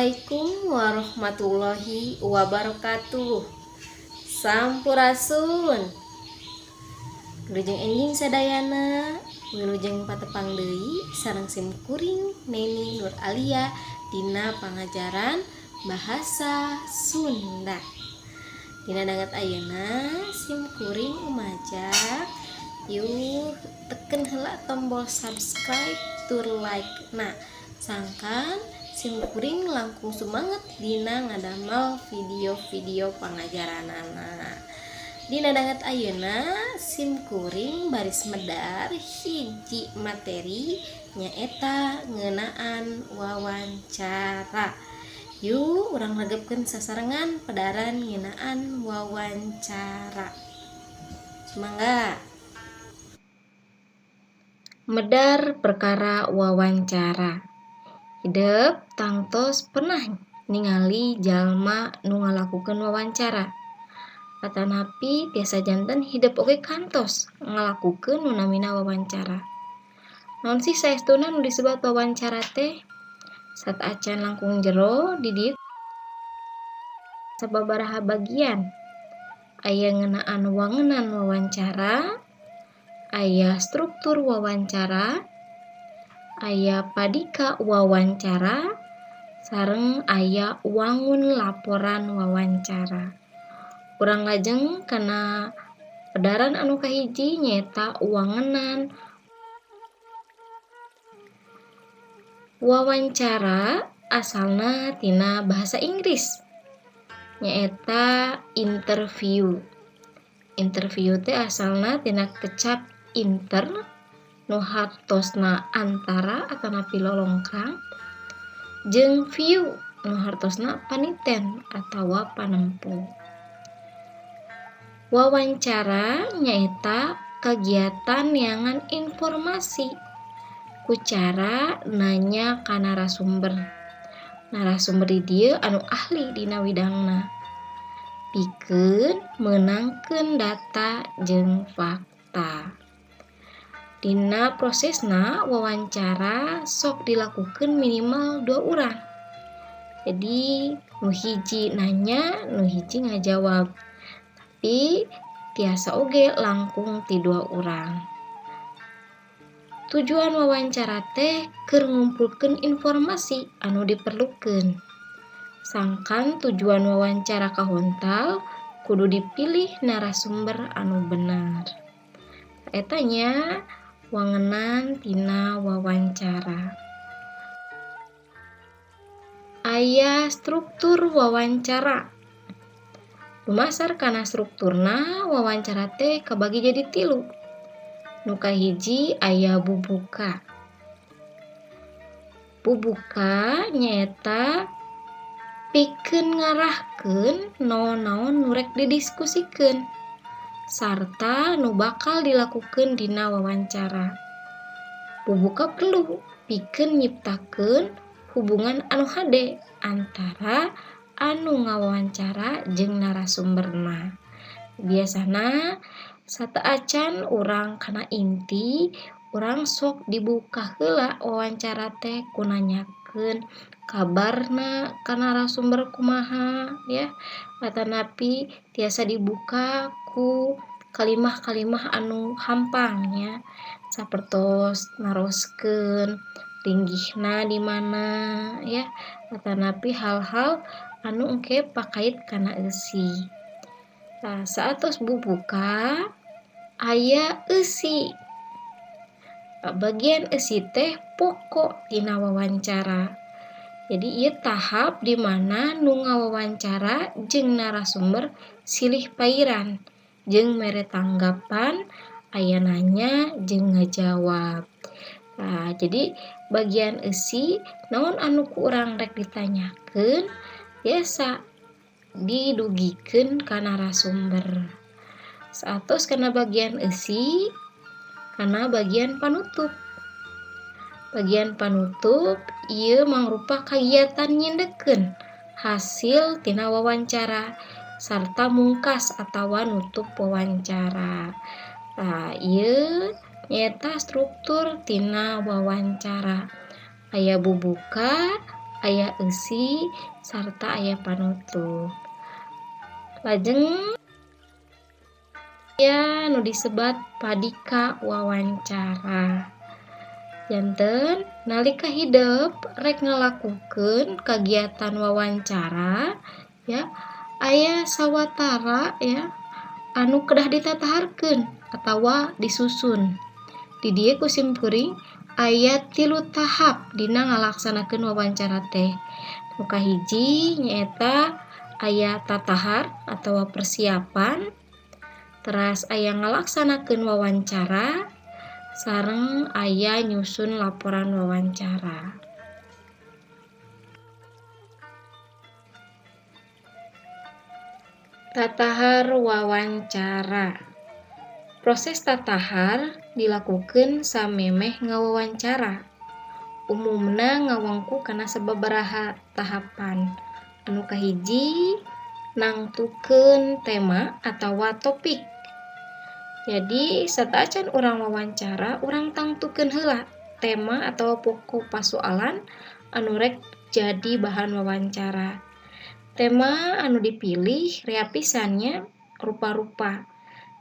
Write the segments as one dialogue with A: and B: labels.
A: Assalamualaikum warahmatullahi wabarakatuh. Sampurasun. Wilujeng enjing sadayana, wilujeng patepang deui sareng sim kuring Neni Nur Alia dina pangajaran Bahasa Sunda. Dina danget ayeuna sim kuring umajak, yuk teken heula tombol subscribe tur like. Nah, sangkan sim kuring langkung semangat dina ngadamel video-video pangajaranana. Dina danget ayeuna sim kuring baris medar hiji materi, nyaeta ngeunaan wawancara. Yuk, urang regepkeun sasarengan pedaran ngeunaan wawancara. Sumangga. Medar perkara wawancara. Hidep tangtos pernah ningali jalma nu ngalakukeun wawancara, atanapi tiasa janten hidep oge kantos ngalakukeun nu namina wawancara. Naon sih saestuna nu disebat wawancara teh? Sateuacan langkung jero di dieu sababaraha bagian. Aya ngeunaan wangenan wawancara, aya struktur wawancara, aya padika wawancara, sareng aya wangun laporan wawancara. Urang lajeng kana pedaran anu kahiji, nyaeta wangenan wawancara. Asalna tina bahasa Inggris, nyaeta interview. Interview teh asalna tina kecap inter nu hartosna antara atanapi lolongkrang, jeung view nu hartosna paniten atawa panempo. Wawancara nyaeta kagiatan neangan informasi ku cara nanya ka narasumber. Narasumber di dieu anu ahli dina widangna, pikeun meunangkeun data jeung fakta. Dina prosesna wawancara sok dilakukeun minimal dua urang. Jadi nu hiji nanya, nu hiji ngajawab. Tapi tiasa oge langkung ti dua urang. Tujuan wawancara teh keur ngumpulkeun informasi anu diperlukeun. Sangkan tujuan wawancara kahontal, kudu dipilih narasumber anu bener. Eta nya wangenan tina wawancara. Aya struktur wawancara. Dumasar kana strukturna, wawancara teh kabagi jadi tilu. Nu kahiji aya bubuka. Bubuka nyaeta pikeun ngarahkeun naon-naon nu rek didiskusikeun sarta nu bakal dilakukeun dina wawancara. Bubuka perlu pikeun nyiptakeun hubungan anu hade antara anu ngawawancara jeung narasumberna. Biasana sateuacan urang kana inti, urang sok dibuka heula wawancara teh ku nanyakeun kabarna ka narasumber kumaha ya, atanapi tiasa dibuka ku kalimah-kalimah anu hampang nya, sapertos naroskeun linggihna di mana ya, atanapi hal-hal anu engke pakait kana eusi. Tah, saatos bubuka aya eusi. Bagian eusi teh pokok tina wawancara. Jadi ieu tahap di mana nu ngawawancara jeung narasumber silih pairan jeung mere tanggapan, aya nanya jeung ngajawab. Nah, jadi bagian eusi, naon anu ku urang rek ditanyakeun biasa didugikeun ka narasumber. Saatos kana bagian eusi, kana bagian panutup. Bagian panutup ieu mangrupa kagiatan nyindekkeun hasil tina wawancara sarta mungkas atawa nutup wawancara. Tah, ieu nyaeta struktur tina wawancara. Aya bubuka, aya eusi sarta aya panutup. Lajeng aya nu disebat padika wawancara. Janten nalika hidep rek ngalakukeun kagiatan wawancara ya, aya sawatara ya anu kedah ditataharkeun atawa disusun. Di dieu ku sim kuring aya 3 tahap dina ngalaksanakeun wawancara teh. Nu kahiji nyaeta aya tatahar atawa persiapan, teras aya ngalaksanakeun wawancara, sareng aya nyusun laporan wawancara. Tatahar wawancara. Proses tatahar dilakukeun samemeh ngawawancara. Umumna ngawangku kana sababaraha tahapan. Anu kahiji nangtukeun tema atawa topik. Jadi sateuacan urang wawancara, urang tangtukeun heula tema atawa pokok pasoalan anu rek jadi bahan wawancara. Tema anu dipilih rea pisan nya rupa-rupa.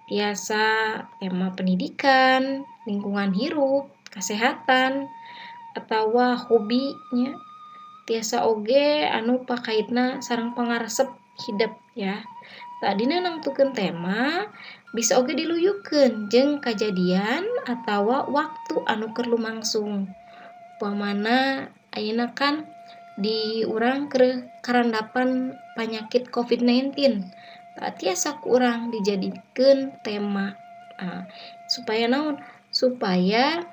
A: Tiasa tema pendidikan, lingkungan hirup, kesehatan, atawa hobi nya. Tiasa oge anu pakaitna sareng pangaresep hidep ya. Tadina nangtukeun tema bisa oge diluyukeun jeung kajadian atawa waktu anu keur lumangsung. Upamana ayeuna kan di urang keur karandapan panyakit COVID-19. Tah tiasa ku urang dijadikeun tema. Nah, supaya naon? Supaya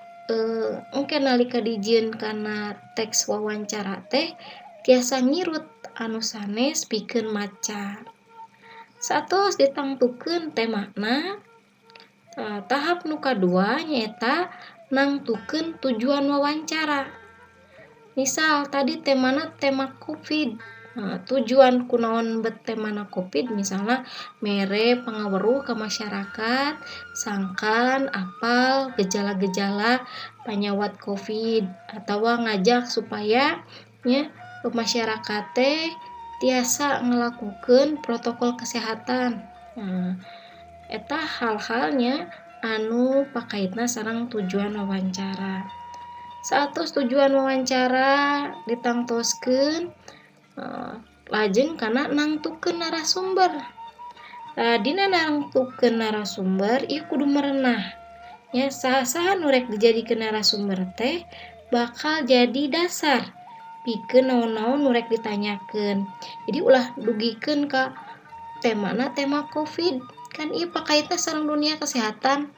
A: engke nalika dijieun kana teks wawancara teh tiasa ngirut anu sanes pikeun maca. Saatos ditangtukeun temana, tahap nu kadua nyaeta nangtukeun tujuan wawancara. Misal tadi temana tema COVID. Nah, tujuan kunaon bet temana COVID misalna mere pangaweruh ka masyarakat sangkan apal gejala-gejala panyawat COVID atawa ngajak supaya nya masyarakat teh tiasa ngelakukeun protokol kesehatan. Nah, eta hal-halnya anu pakaitna sareng tujuan wawancara. Saatos tujuan wawancara ditangtoskeun, lajeng kana nangtukeun narasumber. Dina nangtukeun narasumber ieu kudu merenah. Ya, saha-saha nu rek dijadikeun narasumber teh bakal jadi dasar pikeun naon-naon nu rek ditanyakeun. Jadi ulah dugikeun ka temana tema COVID, kan ieu pakaitna sareng dunia kesehatan.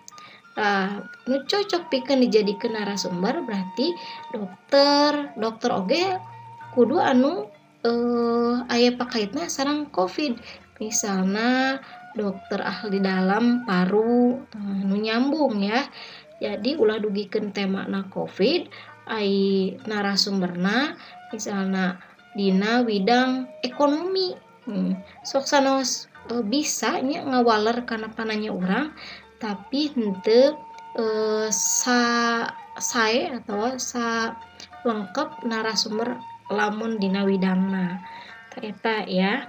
A: Tah, nu cocok pikeun dijadikeun narasumber berarti dokter, dokter oge kudu anu aya pakaitna sareng COVID. Misalna dokter ahli dalam paru, nu nyambung ya. Jadi ulah dugikeun temana COVID, ai narasumberna misalna dina widang ekonomi. Sok sanaos bisa nya ngawaler kana pananya urang, tapi henteu sae atawa sa lengkap narasumber lamun dina widangna. Tah eta ya.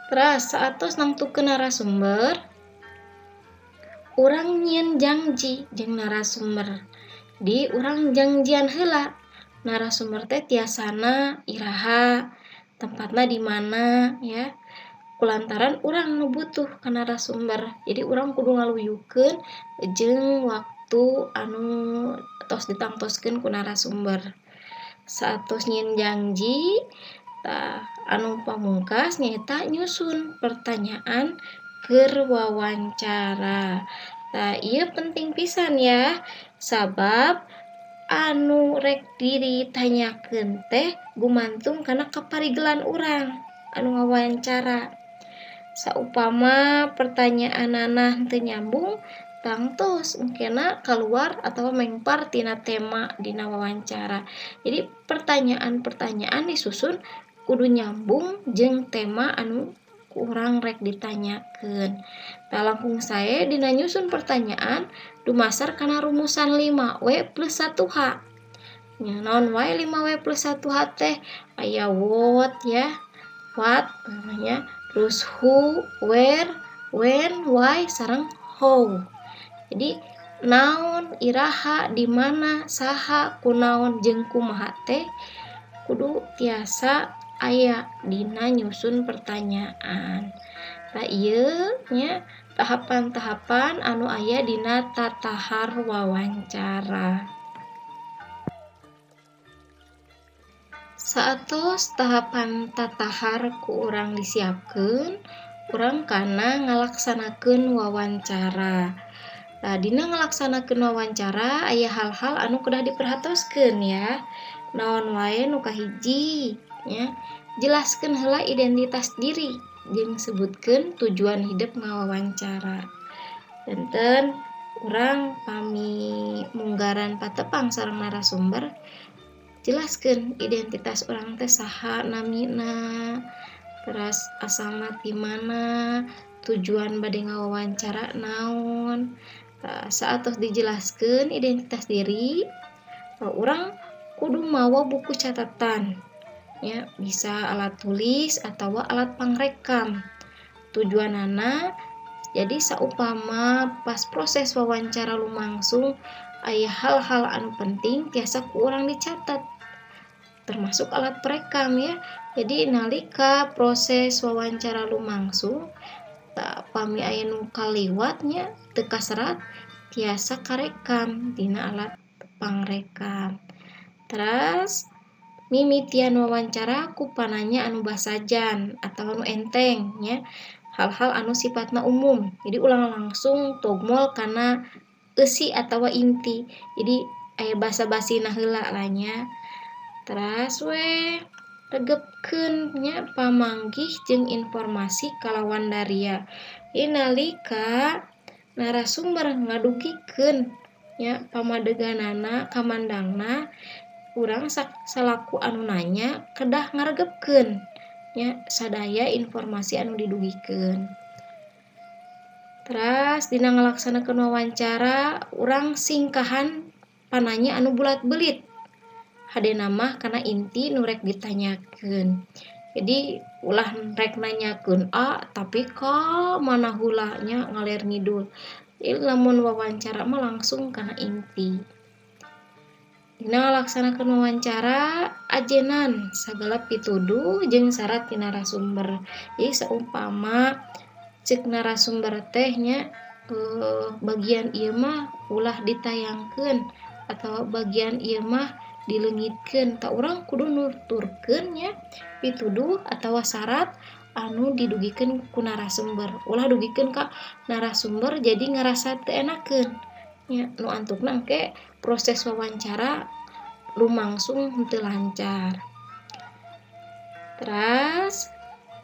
A: Terus saatos nangtukeun narasumber, urang nyieun janji jeung narasumber. Di urang janjian heula narasumber teh tiasana iraha, tempatna di mana ya. Kulantaran urang nu butuh ka narasumber. Jadi urang kudu ngaluyukeun jeung waktu anu tos ditangtoskeun ku narasumber. Saatos nyieun janji, tah anu pamungkas nyaeta nyusun pertanyaan keur wawancara. Tah ieu penting pisan ya, sabab anu rek ditanyakeun teh gumantung kana kaparigelan urang anu ngawawancara. Saupama pertanyaanana henteu nyambung, tangtos engkena keluar atau mengpar tina tema dina wawancara. Jadi pertanyaan-pertanyaan disusun kudu nyambung jeung tema anu kurang rek ditanyakeun. Tah langkung sae dina nyusun pertanyaan dumasar kana rumusan 5W plus 1H. Nya naon wae 5W plus 1H teh aya what ya, what namanya, terus who, where, when, why, sareng how. Jadi naon, iraha, di mana, saha, kunaon, jeung kumaha teh kudu tiasa aya dina nyusun pertanyaan. Tah ieu nya tahapan-tahapan anu aya dina tatahar wawancara. Saatos tahapan tatahar ku urang disiapkeun, urang kana ngalaksanakeun wawancara. Tah dina ngalaksanakeun wawancara aya hal-hal anu kedah diperhatoskeun ya. Naon wae nu kahiji nya, jelaskeun heula identitas diri jeung sebutkeun tujuan hidep ngawawancara. Benten urang pami munggaran patepang sareng narasumber, jelaskeun identitas urang teh saha namina, teras asalna ti mana, tujuan bade ngawawancara naon. Saatos dijelaskeun identitas diri, urang kudu mawa buku catatan ya, bisa alat tulis atau alat pangrekam. Tujuanana jadi saupama pas proses wawancara lumangsung aya hal-hal anu penting tiasa ku urang dicatat, termasuk alat perekam ya. Jadi nalika proses wawancara lumangsung tak pami aya nu kaliwatnya teu kaserat tiasa karekam dina alat pangrekam. Terus mimitian wawancara ku pananya anu basajan atau anu enteng nya, hal-hal anu sifatna umum. Jadi ulang langsung togmol kana eusi atawa inti. Jadi aya basa-basina heula lah nya. Teras we regepkeun nya pamanggih jeung informasi kalawan daria. Ieu nalika narasumber ngadugikeun nya pamadeganana kamandangna, urang salaku anu nanya kedah ngaregepkeun nya sadaya informasi anu didugikeun. Teras dina ngalaksanakeun wawancara urang singkahan pananya anu bulat-belit. Hadena mah kana inti nu rek ditanyakeun. Jadi ulah rek nanyakeun A tapi ka mana heula nya ngaler ngidul. Jadi lamun wawancara mah langsung kana inti. Dina ngalaksanakeun wawancara ajenan sagala pituduh jeung syarat ti narasumber. Jadi saumpama ceuk narasumber teh nya bagian ieu mah ulah ditayangkeun atau bagian ieu mah dileungitkeun, tah urang kudu nuturkeun nya pituduh atawa syarat anu didugikeun ku narasumber. Ulah dugikeun ka narasumber jadi ngarasa teu enakeun nya, nu antukna engke proses wawancara lumangsung henteu lancar. Teras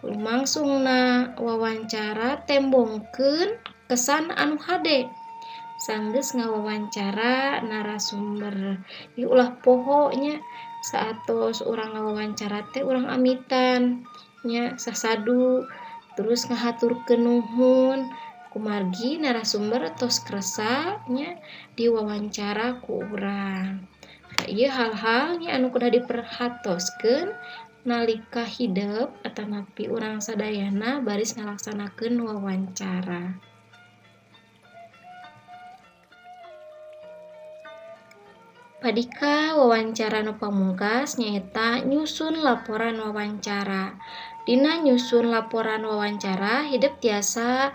A: lumangsungna wawancara tembongkeun kesan anu hade sanggeus ngawawancara narasumber. Ieu ulah poho nya saatos urang ngawawancara teh urang amitan nya sasadu terus ngahaturkeun nuhun kumargi narasumber tos kersa nya diwawancara ku urang. Ieu hal-hal nya anu kudu diperhatoskeun nalika hidep atanapi urang sadayana baris ngalaksanakeun wawancara. Padika wawancara nu pamungkas nyaeta nyusun laporan wawancara. Dina nyusun laporan wawancara hidep tiasa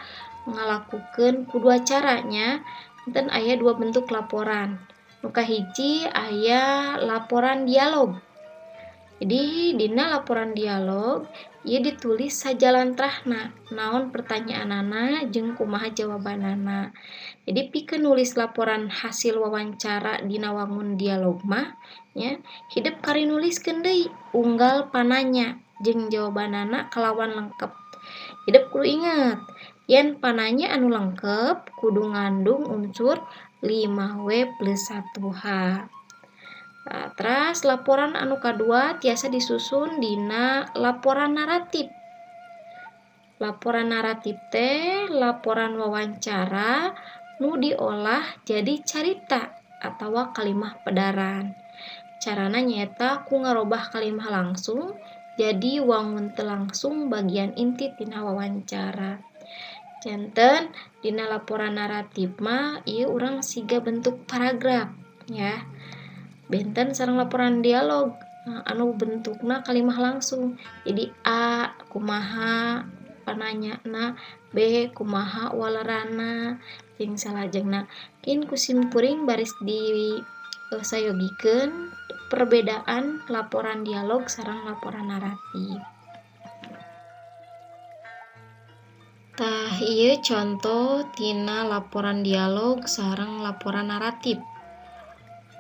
A: ngalakukeun ku dua caranya. Enten aya dua bentuk laporan. Nu kahiji aya laporan dialog. Jadi dina laporan dialog ieu ditulis sajalantrahna, naon pertanyaanana jeung kumaha jawabanana. Jadi pikeun nulis laporan hasil wawancara dina wangun dialog mah nya hidep kari nuliskeun deui unggal pananya jeung jawabanana kalawan lengkep. Hidep kudu inget yen pananya anu lengkep kudu ngandung unsur 5W plus 1H. Nah, teras laporan anu kadua tiasa disusun dina laporan naratif. Laporan naratif teh laporan wawancara nu diolah jadi carita atawa kalimah pedaran. Carana nyaeta ku ngarobah kalimah langsung jadi wangun teu langsung bagian inti tina wawancara. Janten dina laporan naratif mah ieu urang siga bentuk paragraf ya. Benten sareng laporan dialog anu bentukna kalimah langsung. Jadi A kumaha pananyana, B kumaha walerana, jeung salajengna. Kin ku simkuring baris di sayogikeun perbedaan laporan dialog sareng laporan naratif. Tah ieu contoh tina laporan dialog sareng laporan naratif.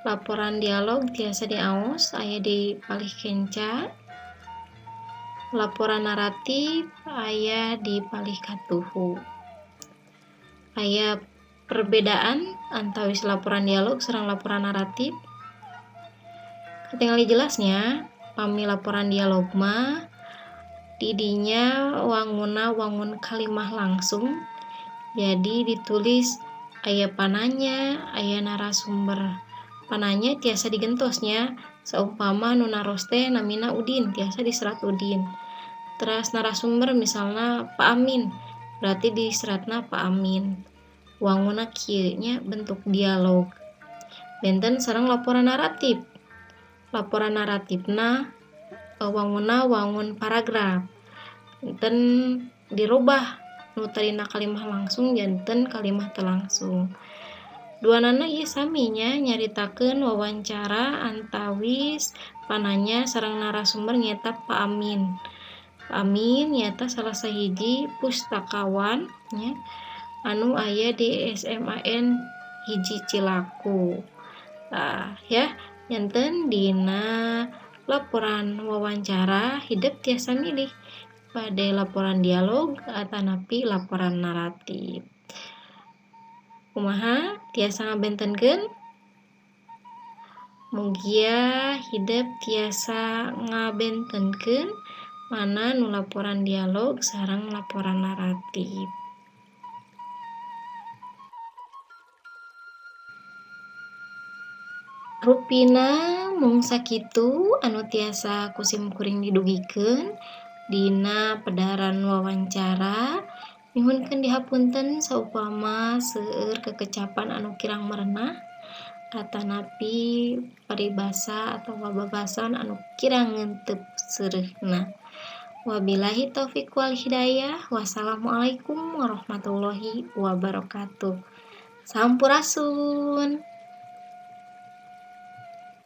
A: Laporan dialog tiasa diaos aya di palih kenca. Laporan naratif aya di palih katuhu. Aya perbedaan antawis laporan dialog sareng laporan naratif. Katingali jelasnya, pami laporan dialog mah didinya wanguna wangun kalimah langsung. Jadi ditulis aya pananya, aya narasumber. Pananya tiasa digentosnya, saumpama nu naros teh namina Udin, tiasa diserat Udin. Teras narasumber misalna Pak Amin, berarti diseratna Pak Amin. Wanguna kieu nya bentuk dialog. Benten sareng laporan naratif. Laporan naratifna wanguna wangun paragraf. Benten dirubah nu tadina kalimah langsung janten kalimah teu langsung. Duanana ieu sami nya nyaritakeun wawancara antawis pananya sareng narasumber nyaeta Pak Amin. Pak Amin nyaeta salah sahiji pustakawan nya anu aya di SMAN 1 Cilaku. Tah ya, janten dina laporan wawancara hidep tiasa milih pada laporan dialog atanapi laporan naratif. Kumaha tiasa ngabentenkeun? Mugia hidep tiasa ngabentenkeun mana nu laporan dialog sareng laporan naratif. Rupina mung sakitu anu tiasa ku simkuring didugikeun dina pedaran wawancara. Nyuhunkeun dihapunten saupama seueur kekecapan anu kirang merenah atanapi paribasa atawa babasan anu kirang ngentep seureuhna. Wabillahi taufik wal hidayah. Wassalamualaikum warahmatullahi wabarakatuh. Sampurasun.